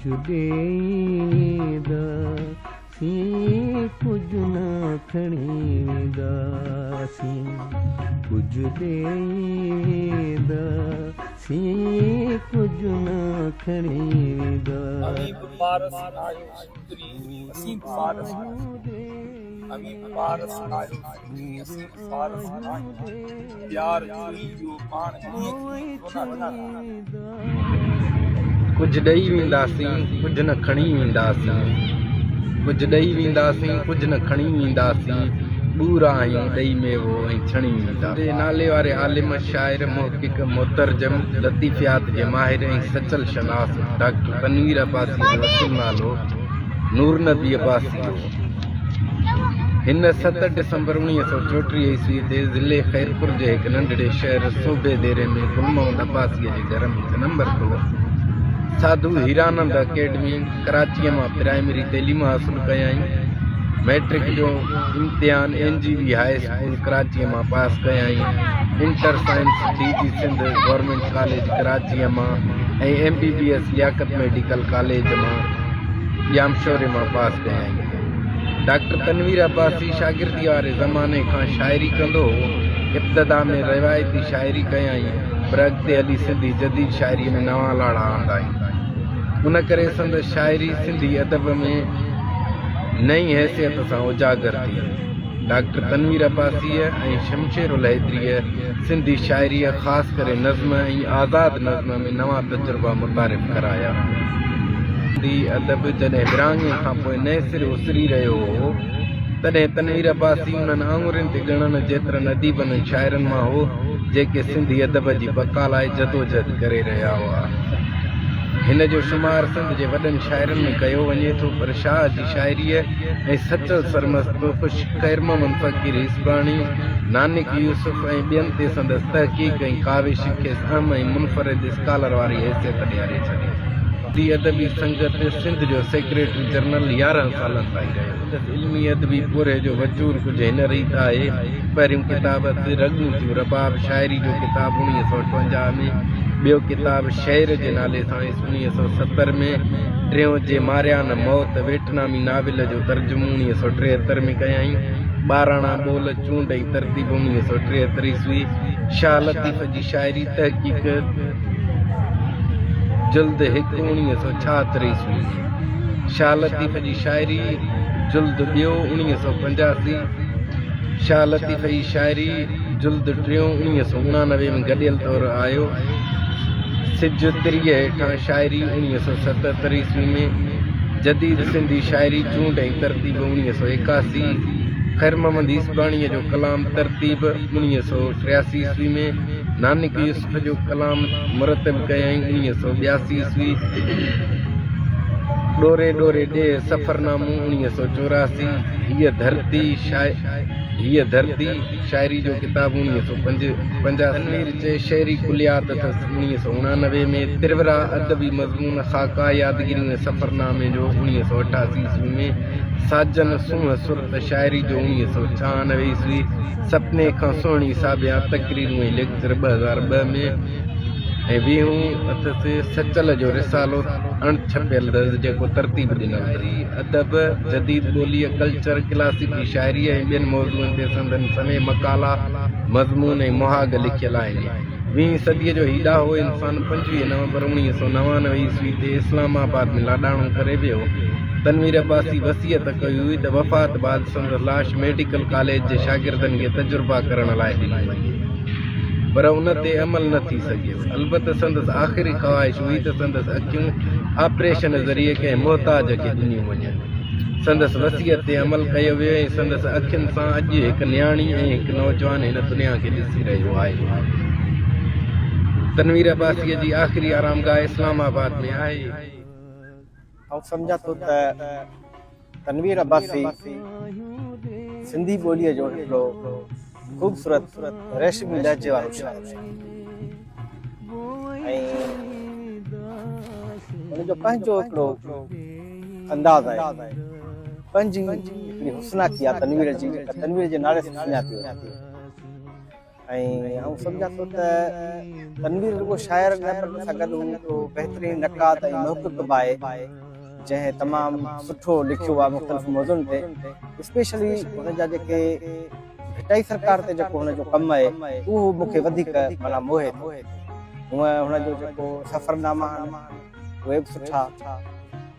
ڪجهه ڏيئي وينداسين ڪجهه نه کڻي وينداسين ڪجهه ڏيئي وينداسين ڪجهه نه کڻي وينداسين. اوهين به پارس آهيو سندري اسين به پارس آهيون. اوهين به پارس آهيو سندري اسين به پارس آهيون پيار جوئي ويو پاڻ ڪيئن ٿي سونا ٿي ويا. ڪجهه ڏئي وينداسين ڪجهه نه کڻي وينداسين ڪجهه ڏئي وينداسين ڪجهه نه کڻي وينداسين ٻور آهيون ڏئي ميوو ۽ ڇڻي وينداسين. جي نالي واري عالم، شاعر، محقق، مترجم، لطيفيات جي ماهر ۽ سچل شناس ڊاڪٽر تنوير عباسيء جو اصل نالو نور نبي عباسي هو. هن 7 ڊسمبر 1934 عيسوي تي ضلعي خيرپور جي هڪ ننڍڙي شهر صوڀي ديري ۾ گل محمد عباسيء جي گهر ۾ جنم ورتو. ساڌو هيرانند اڪيڊمي، ڪراچيء مان پرائمري تعليم حاصل ڪيائين. مئٽرڪ جو امتحان اين جي وي هاء اسڪول ڪراچيء مان پاس ڪيائين. Inter science D G Sindh government college ڪراچيء مان ۽ M B B S Liaquat medical college مان ڄامشوري مان پاس ڪيائين. ڊاڪٽر تنوير عباسي شاگرديء واري زماني کان شاعري ڪندو هو. ابتدا ۾ روايتي شاعري ڪيائين، پر اڳتي هلي سنڌي جديد شاعريء ۾ نوان لاڙا آندائين. ان ڪري سندس شاعري سنڌي ادب ۾ نئين حيثيت سان اجاگر ٿي. ڊاڪٽر تنوير عباسيء ۽ شمشيرالحيدريء سنڌي شاعريء خاص ڪري نظم ۽ آزاد نظم ۾ نوان تجربا متعارف ڪرايا. سنڌي ادب جڏهن ورهاڱي کان پوء نئين سر اسري رهيو هو، تڏهن تنوير عباسي انهن آڱرين تي ڳڻڻ جيترن اديبن ۽ شاعرن مان هو، جيڪي سنڌي ادب جي بقا لاء جدوجهد ڪري رهيا هئا. هن جو شمار سنڌ جي وڏن شاعرن ۾ ڪيو وڃي ٿو، پر شاهه جي شاعريء ۽ سچل سرمست، خوش خير محمد فقير هيسباڻي، نانڪ يوسف ۽ ٻين تي سندس تحقيق ۽ ڪاوش کيس اهم ۽ منفرد اسڪالر واري حيثيت ڏياري ڇڏي. سنڌي ادبي سنگت سنڌ جو سيڪريٽري جنرل 11 سالن تائين رهيو. سندس علمي ادبي پورهيي جو وچور ڪجهه هن ريت آهي، پهريون ڪتاب اٿس رڳون ٿيون رباب شاعري جو ڪتاب 1958 ۾، ٻيو ڪتاب شعر جي نالي سان آيس 1970 ۾، ٽيون جي ماريا نه موت ويٽنامي ناول جو ترجمو 1973 ۾ ڪيائين، ٻاراڻا ٻول، چونڊ ۽ ترتيب 1973 عيسوي، شاهه لطيف جي شاعري، تحقيق، جلد هڪ 1976 عيسوي ۾، شاهه لطيف جي شاعري، جلد ٻيو 1985، شاهه لطيف جي شاعري، جلد ٽيون 1989 ۾ گڏيل طور آيو، سج تريء هيٺان، شاعري، 1977 عيسوي ۾، جديد سنڌي شاعري، چونڊ ۽ ترتيب، 1981، خير محمد هيسباڻيء جو ڪلام، ترتيب، 1983 عيسوي ۾، نانڪ يوسف جو ڪلام مرتب ڪيائين، 1982 عيسوي، ڏوري ڏوري ڏيهه، سفرنامو، 1984، هيء ڌرتي، هيء ڌرتي، شاعري جو ڪتاب، 1985. تنوير چي شعري ڪليات اٿس، 1989 ۾، ترورا، ادبي مضمون، خاڪا، يادگيريون ۽ سفرنامي جو، 1988 عيسوي ۾، ساجن، سونهن سرت، شاعري جو، 1996 عيسوي، سپني کان سهڻي ساڀيان، تقريرون ۽ ليڪچر، 2002 ۾، ۽ ويهون اٿس سچل جو رسالو اڻ ڇپيل اٿس جيڪو ترتيب ڏنل اٿس. ادب، جديد ٻوليء، ڪلچر، ڪلاسيڪي شاعريء ۽ ٻين موضوعن تي سندن سوين مقالا، مضمون ۽ مهاڳ لکيل آهن. ويهين صديء جو هي ڏاهو انسان 25 نومبر 1999 عيسوي تي اسلام آباد ۾ لاڏاڻو ڪري ويو. تنوير عباسي وصيت ڪئي هئي ته وفات بعد سندس لاش ميڊيڪل ڪاليج جي شاگردن کي تجربا ڪرڻ لاء ڏني وڃي. پر ان تي عمل نه ٿي سگهيو. البته سندس آخري خواهش هئي ته سندس اکيون آپريشن ذريعي ڪنهن محتاج کي ڏنيون وڃن. سندس وصيت تي عمل ڪيو ويو ۽ سندس اکين سان اڄ هڪ نياڻي ۽ هڪ نوجوان هن دنيا کي ڏسي رهيو آهي. تنوير عباسيء جي آخري آرامگاهه اسلام آباد ۾ آهي. آئون سمجهان ٿو ته تنوير عباسي سنڌي ٻوليء جو هڪڙو خوبصورت ريشمي لهجي وارو شاعر آهي ۽ هن جو پنهنجو هڪڙو انداز آهي، پنهنجي هڪڙي حسناڪي آهي تنوير جي، جيڪا تنوير جي نالي سان سڃاتي وڃي ٿي. ۽ آئون سمجهان ٿو ته تنوير رڳو شاعر نه پر ان سان گڏ هو هڪڙو بهترين نقاد ۽ محقق به آهي جنهن تمام سٺو لکيو آهي مختلف موضوعن تي اسپيشلي هن جا جيڪي ڀٽائي سرڪار تي جيڪو هن جو ڪم آهي اهو مون کي وڌيڪ معنيٰ موهي ٿو. هونء هن جو جيڪو سفرناما آهن اهي به سٺا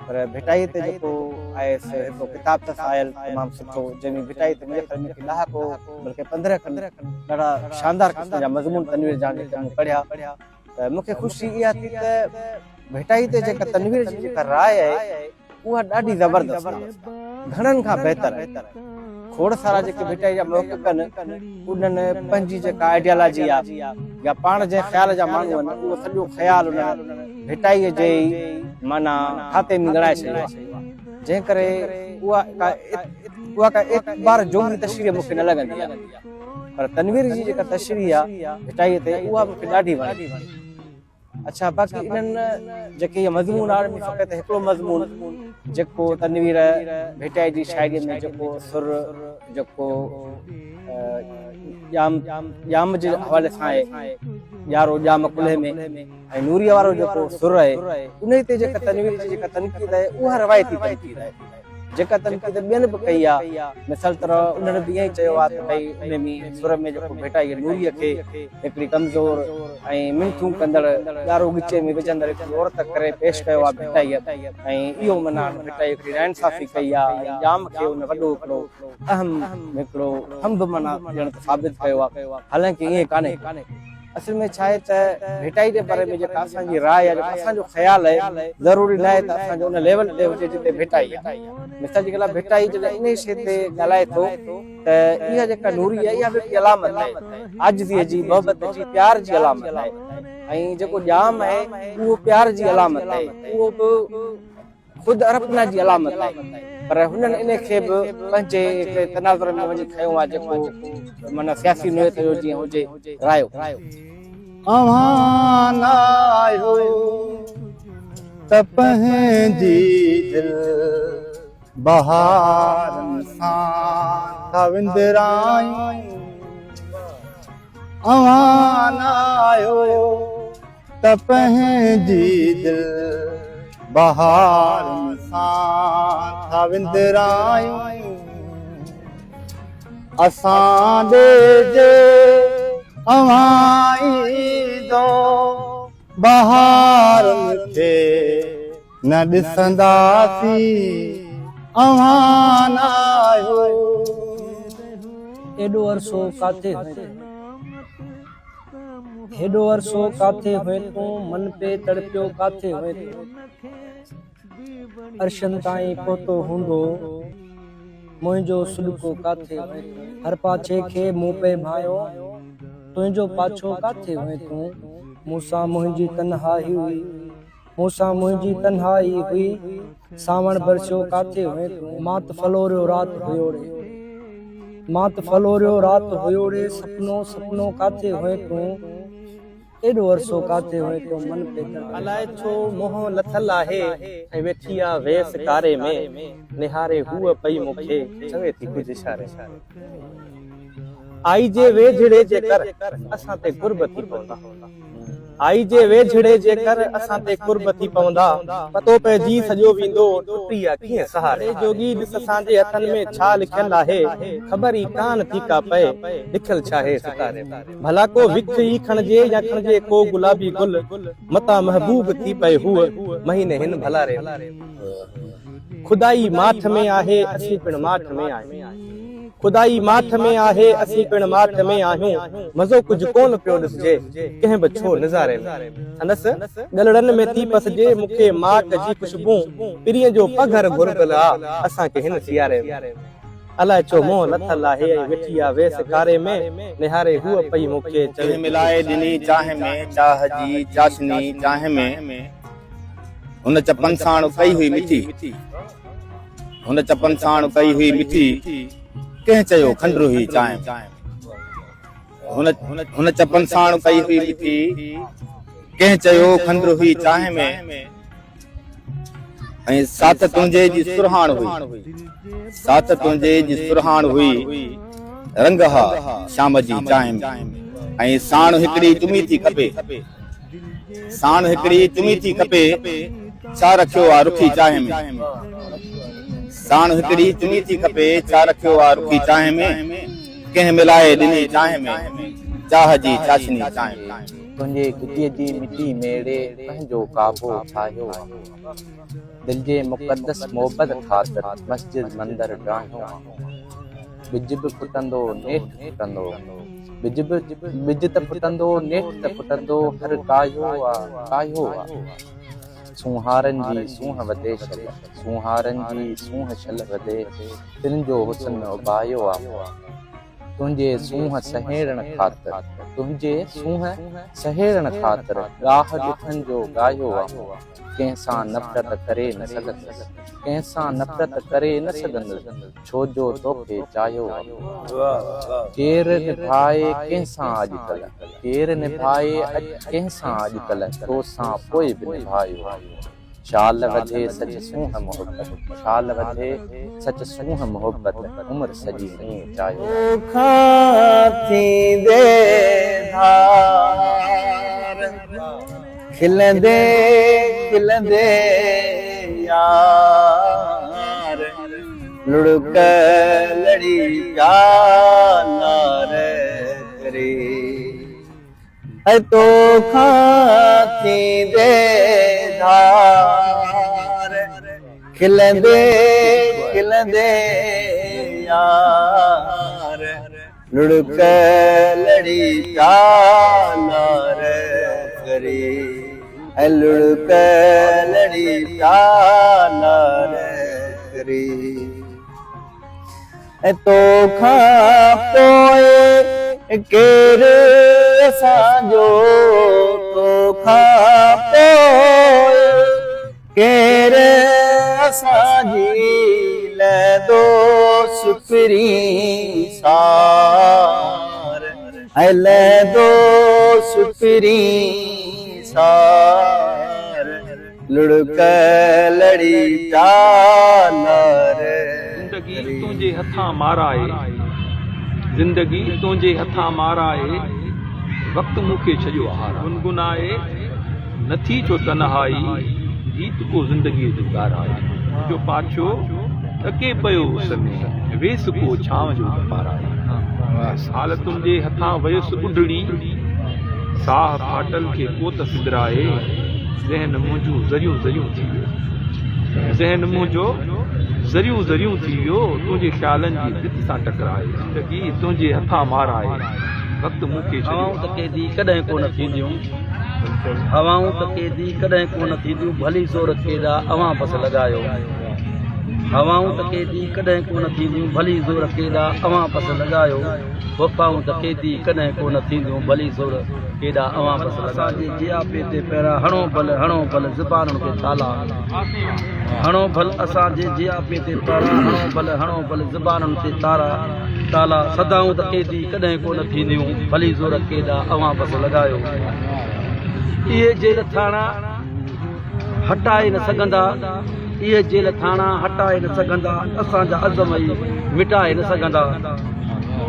پر ڀٽائي تي جيڪو آهيس هڪڙو ڪتاب اٿس آيل تمام سٺو جنهن ۾ ڀٽائي تي منهنجي خيال ۾ ڪي ڏهاڪو بلڪه 15 کن ڏاڍا شاندار قسم جا مضمون تنوير جان جيڪي مون پڙهيا ته مون کي خوشي اها ٿي ته ڀٽائي تي جيڪا تنوير جي جيڪا راء آهي اها ڏاڍي زبردست آهي گهڻن کان بهتر آهي کوڙ سارا جيڪي ڀٽائي جا محقق آهن انهن پنهنجي جيڪا آئيڊيالاجي آهي يا پاڻ جنهن خيال جا ماڻهو آهن اهو سڄو خيال انهن ڀٽائي جي ئي معنيٰ کاتي ۾ ڳڻائي ڇڏيو آهي جنهن ڪري اها ڪا اها ڪا اعتبار جوڳي تشريح مون کي نه لڳندي آهي پر تنوير جي جيڪا تشريح آهي ڀٽائي تي اها مون کي ڏاڍي وڻي. اڇا باقي انهن جيڪي اهي مضمون آهن ۾ فقط هڪڙو مضمون جيڪو تنوير ڀٽائي جي شاعري ۾ جيڪو سر جيڪو ڄام ڄام جي حوالي سان آهي ڄارو ڄام ڪلهي ۾ ۽ نوريء وارو جيڪو سر آهي انهي تي جيڪا تنوير جي جيڪا تنقيد آهي اها روايتي تنقيد آهي جيڪا تنقيد ٻين به ڪئي آهي مثال طرح انهن به ائين ئي چيو آهي ته ڀئي ان ۾ سر ۾ جيڪو ڀيٽائي نوريء کي هڪڙي ڪمزور ۽ منٿون ڪندڙ ڳارو ڳچي ۾ وجهندڙ هڪڙي عورت ڪري پيش ڪيو آهي ڀٽائيء ۽ اهو معنيٰ ڀٽائي هڪڙي ناانصافي ڪئي آهي ۽ ڄام کي ان وڏو هڪڙو اهم هڪڙو ٿنڀ معنيٰ ڄڻ ته ثابت ڪيو آهي حالانڪه ائين ڪانهي. اصل ۾ ڇا آهي ته ڀٽائي جي باري ۾ جيڪا اسان جي راء يا جيڪو اسان جو خيال آهي ضروري ناهي ته اسان جو ان ليول تي هجي جتي ڀٽائي آهي. مثال جي ڳالهه ڀٽائي جڏهن انهي شيء تي ڳالهائي ٿو ته اها جيڪا نوري آهي اها به هڪ علامت آهي عاجزيء جي، محبت جي، پيار جي علامت آهي ۽ جيڪو ڄام آهي اهو پيار جي علامت آهي اهو به خود ارپنا جي علامت آهي پر هنن ان کي به پنهنجي هڪڙي تناظر ۾ وڃي کنيو آهي جيڪو معنيٰ سياسي نوعيت جو جيئن هجي رايو. اوهان نه آهيو ته پنهنجي دل بهارن سان ٿا وندرايون اوهان نه آهيو ته پنهنجي دل بهارن سان ٿا وندرايون اسان ڏي جي اوهان ايندو بهارن کي نه ڏسنداسين اوهان نه آهيو. ايڏو عرصو ڪاٿي هئين تون. هيڏو عرصو ڪاٿي هئين تون، من پئي تڙپيو ڪاٿي هئين تون. عرشن تائين پهتو هوندو، منهنجو سڏڪو ڪاٿي هئين تون. هر پاڇي کي مون پئي ڀانيو، تنهنجو پاڇو ڪاٿي هئين تون. مون سان منهنجي تنهائي هئي، مون سان منهنجي تنهائي هئي، سانوڻ برسيو ڪاٿي هئين تون. مان ته ڦلوريو رات هيوڙي. مان ته ڦلوريو رات هيوڙي، سپنو سپنو ڪاٿي هئين تون. ايڏو عرصو ڪاٿي هئين تون، من پئي تڙپيو. الائي ڇو منهن لٿل آهي ۽ ويٺي آ ويس ڪاري ۾، نهاري هوء پئي مون کي، چوي ٿي ڪجهه اشاري ۾. آئي جي ويجهڙي جي ڪر، اسان تي قرب ٿي پوندا. آئي جي ويجهڙي جي ڪر، اسان تي قرب ٿي پوندا. پتو پئجي سڄو ويندو، ٽٽي آ ڪيئن سهاري. اڙي جوڳي ڏس اسان جي هٿن ۾ ڇا لکيل آهي، خبر ئي ڪانه ٿي ڪا پئي، لکيل ڇاهي ستاري ۾. ڀلا ڪو وک ئي کڻجي يا کڻجي ڪو گلابي گل، متان محبوب ٿي پئي هوء، مهيني هن ڀلاري ۾. خدائي ماٺ ۾ آهي، اسين پڻ ماٺ ۾ آهيون. خدائي ماٺ ۾ آهي، اسين پڻ ماٺ ۾ آهيون. مزو ڪجهه ڪونه پيو ڏسجي، ڪنهن به ڇو نظاري ۾. سندس ڳلڙن ۾ ٿي پسجي، مون کي ماڪ جي خوشبو. پرينء جو پگهر گهربل آ، اسان کي هن سياري ۾. الائي ڇو منهن لٿل آهي ۽ ويٺي آ ويس ڪاري ۾. نهاري هوء پئي مون کي، چوي ڪنهن ٿي. ملائي ڏني چانهه ۾، چاهه جي چاشني چانهه ۾. هن چپن ساڻ ڪئي هئي مٺي. هن چپن ساڻ ڪئي هئي مٺي، ڪنهن چيو کنڊ هئي چانهه ۾. هن هن چپن ساڻ ڪئي هئي مٺي، ڪنهن چيو کنڊ هئي چانهه ۾. ۽ ساٿ تنهنجي جي سرهاڻ هئي، ساٿ تنهنجي جي سرهاڻ هئي، رنگ ها شام جي چانهه ۾. ۽ ساڻ هڪڙي چمي ٿي کپي. ساڻ هڪڙي چمي ٿي کپي، ڇا رکيو آ رکي چانهه ۾. ساڻ هڪڙي چمي ٿي کپي، ڇا رکيو آ رکي چانهه ۾. ڪنهن ملائي ڏني چانهه ۾، چاهه جي چاشني چانهه ۾. تنهنجي گهٽيء جي مٽي ميڙي پنهنجو ڪعبو ٺاهيو آ. دل جي مقدس معبد خاطر مسجد مندر ڊاهيو آ. ٻج به ڦٽندو نيٺ ڦٽندو ٻج به ٻج ته ڦٽندو نيٺ ته ڦٽندو هر ڪاهيو آ ڪاهيو آ. سونهارن جي سونهن وڌي شل سونهارن جي سونهن شل وڌي تن جو حسن اڀايو آ. تنهنجي سونهن سهيڙڻ خاطر تنهنجي سونهن سهيڙڻ خاطر ڳاهه ڏکن جو ڳاهيو آ. ڪنهن سان نفرت ڪري نه سگهندس ڪنهن سان نفرت ڪري نه سگهندس ڇو جو توکي چاهيو آ. ڪير نڀائي ڪنهن سان اڄڪلهه ڪير نڀائي ڪنهن سان اڄڪلهه تو سان پوء به نڀايو آ. شال وڌي سچ سونهن محبت شال وڌي سچ سونهن محبت عمر سڄي ائين چاهيو آ. توکان ٿيندي ڌار کلندي کلندي يار لڙڪ لڙي پيا لار ڪري ۽ توکان ٿيندي ڌار کلندي کلندي يار لڙڪ لڙي پيا لار ڪري ۽ لڙڪ لڙي پيا لار ڪري ۽ توکان پوء ڪير اسان جو توکان پوء ڪير اسان جي لهندو سپرين سار ۽ لهندو سپرين سار لڙڪ لڙي پيا لار زندگي تنهنجي هٿان مارائي زندگي تنهنجي هٿان مارائي وقت مون کي ڇڏيو هارائي گنگنائي نه ٿي ڇو تنهائي گيت ڪو زندگيء جو ڳارائي منهنجو پاڇو ڏڪي پيو اس ۾ ويس ڪو ڇانو جو نه پارائي حالتن جي هٿان ويس ٻڍڙي ساهه ڦاٽل کي ڪو ته سڌرائي ذهن منهنجون ذريون ذريون ٿي ويو ذهن منهنجو ذريون ذريون ٿي ويو تنهنجي خيالن جي ڀت سان ٽڪرائي زندگي تنهنجي هٿان مارائي وقت مون کي ڇڏيو هوائون ته قيدي ڪڏهن ڪونه ٿينديون هوائون ته قيدي ڪڏهن ڪونه ٿينديون ڀلي زور ڪيڏا اوهان بس لڳايو هوائون ته قيدي ڪڏهن ڪونه ٿينديون ڀلي زور ڪيڏا اوهان بس لڳايو وفائون ته قيدي ڪڏهن ڪونه ٿينديون ڀلي زور ڪيڏا اوهان بس لڳايو. اسان جي جياپي تي پهرا هڻو ڀل هڻو ڀل زبانن کي تالا هڻو ڀل اسان جي جياپي تي پهرا هڻو ڀل هڻو ڀل زبانن تي تارا تالا صدائون ته قيدي ڪڏهن ڪونه ٿينديون ڀلي زور ڪيڏا اوهان بس لڳايو اهي جيل ٿاڻا هٽائي نه سگهندا اهي جيل ٿاڻا هٽائي نه سگهندا اسان جا عزم ئي مٽائي نه سگهندا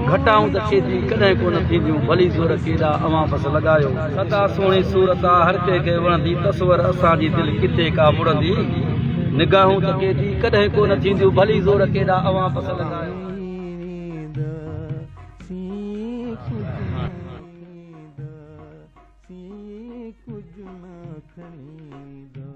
گهٽائون ته قيدي ڪڏهن ڪونه ٿينديون ڀلي زور ڪيڏا اوهان بس لڳايو. سدا سهڻي صورت آ هر ڪنهن کي وڻندي تصور اسان جي دل ڪٿي ڪا مڙندي نگاهون ته قيدي ڪڏهن ڪونه ٿينديون ڀلي زور ڪيڏا اوهان بس لڳايو. ڪجهه نه کڻي.